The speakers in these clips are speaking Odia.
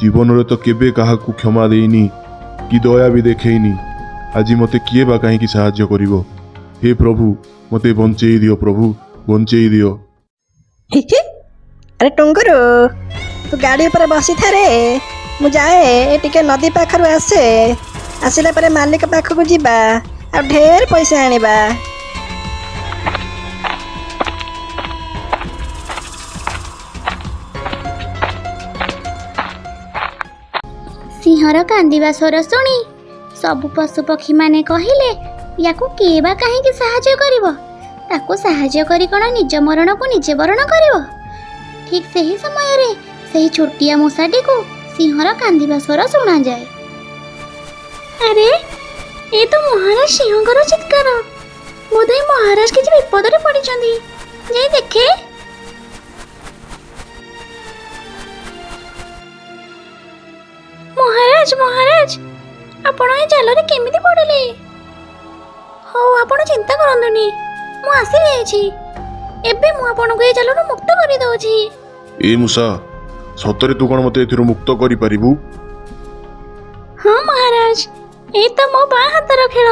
ଜୀବନରେ ତ କେବେ କାହାକୁ କ୍ଷମା ଦେଇନି କି ଦୟା ବି ଦେଖେଇନି। ଆଜି ମୋତେ କିଏ ବା କାହିଁକି ସାହାଯ୍ୟ କରିବ? ହେ ପ୍ରଭୁ, ମୋତେ ବଞ୍ଚେଇ ଦିଅ ପ୍ରଭୁ, ବଞ୍ଚେଇ ଦିଅ। ହି ହି। ଆରେ ଟୁଙ୍ଗୁରୁ, ତୁ ଗାଡ଼ି ଉପରେ ବସିଥାରେ, ମୁଁ ଯାଏ ଏ ଟିକେ ନଦୀ ପାଖରୁ ଆସେ। ଆସିଲା ପରେ ମାଲିକ ପାଖକୁ ଯିବା ଆଉ ଢେର ପଇସା ଆଣିବା। ସିଂହର କାନ୍ଦିବା ସ୍ୱର ଶୁଣି ସବୁ ପଶୁପକ୍ଷୀମାନେ କହିଲେ, ୟାକୁ କିଏ ବା କାହିଁକି ସାହାଯ୍ୟ କରିବ? ତାକୁ ସାହାଯ୍ୟ କରି କ'ଣ ନିଜ ମରଣକୁ ନିଜେ ବରଣ କରିବ? ଠିକ୍ ସେହି ସମୟରେ ସେହି ଛୋଟିଆ ମୂଷାଟିକୁ ସିଂହର କାନ୍ଦିବା ସ୍ୱର ଶୁଣାଯାଏ। ଆରେ, ଏ ତ ମହାରାଜ ସିଂହଙ୍କର ଚିତ୍କାର! ବୋଧେ ମହାରାଜ କିଛି ବିପଦରେ ପଡ଼ିଛନ୍ତି। ଯାଇ ଦେଖେ। ମହାରାଜ, ମହାରାଜ, ଆପଣ ଏ ଜାଲରେ କେମିତି ପଡ଼ିଲେ? ହଉ, ଆପଣ ଚିନ୍ତା କରନ୍ତୁନି, ମୁଁ ଆସିଯାଇଛି। ଏବେ ମୁଁ ଆପଣଙ୍କୁ ଏ ଜାଲରୁ ମୁକ୍ତ କରିଦେଉଛି। ଏ ମୂଷା, ସତରେ ତୁ କ'ଣ ମୋତେ ଏଥିରୁ ମୁକ୍ତ କରିପାରିବୁ? ହଁ ମହାରାଜ, ଏଇ ତ ମୋ ବାଁ ହାତର ଖେଳ।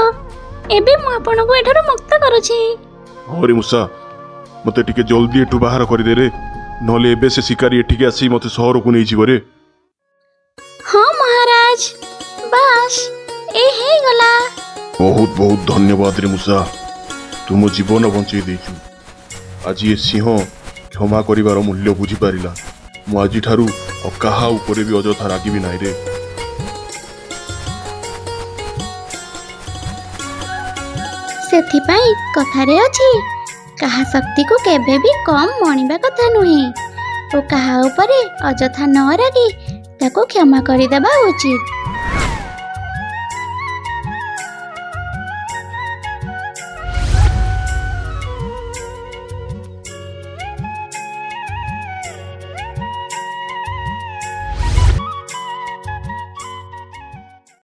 ଏବେ ମୁଁ ଆପଣଙ୍କୁ ଏଠାରୁ ମୁକ୍ତ କରୁଛି। ହଁ ରେ ମୂଷା, ମୋତେ ଟିକେ ଜଲ୍ଦି ଏଠୁ ବାହାର କରିଦେ ରେ, ନହେଲେ ଏବେ ସେ ଶିକାରୀ ଏଠିକି ଆସି ମୋତେ ସହରକୁ ନେଇଯିବ ରେ। ହଁ ମହାରାଜ, ବାସ୍ ଏ ହେଇଗଲା। ବହୁତ ବହୁତ ଧନ୍ୟବାଦ ରେ ମୂଷା, ତୁ ମୋ ଜୀବନ ବଞ୍ଚେଇ ଦେଇଛୁ। ଆଜି ଏ ସିଂହ କ୍ଷମା କରିବାର ମୂଲ୍ୟ ବୁଝିପାରିଲା। ମୁଁ ଆଜିଠାରୁ ଆଉ କାହା ଉପରେ ବି ଅଯଥା ରାଗିବି ନାହିଁ ରେ। ସେଥିପାଇଁ କଥାରେ ଅଛି, କାହା ଶକ୍ତିକୁ କେବେ ବି କମ୍ ମଣିବା କଥା ନୁହେଁ ଓ କାହା ଉପରେ ଅଯଥା ନ ରାଗି ତାକୁ କ୍ଷମା କରିଦେବା ଉଚିତ।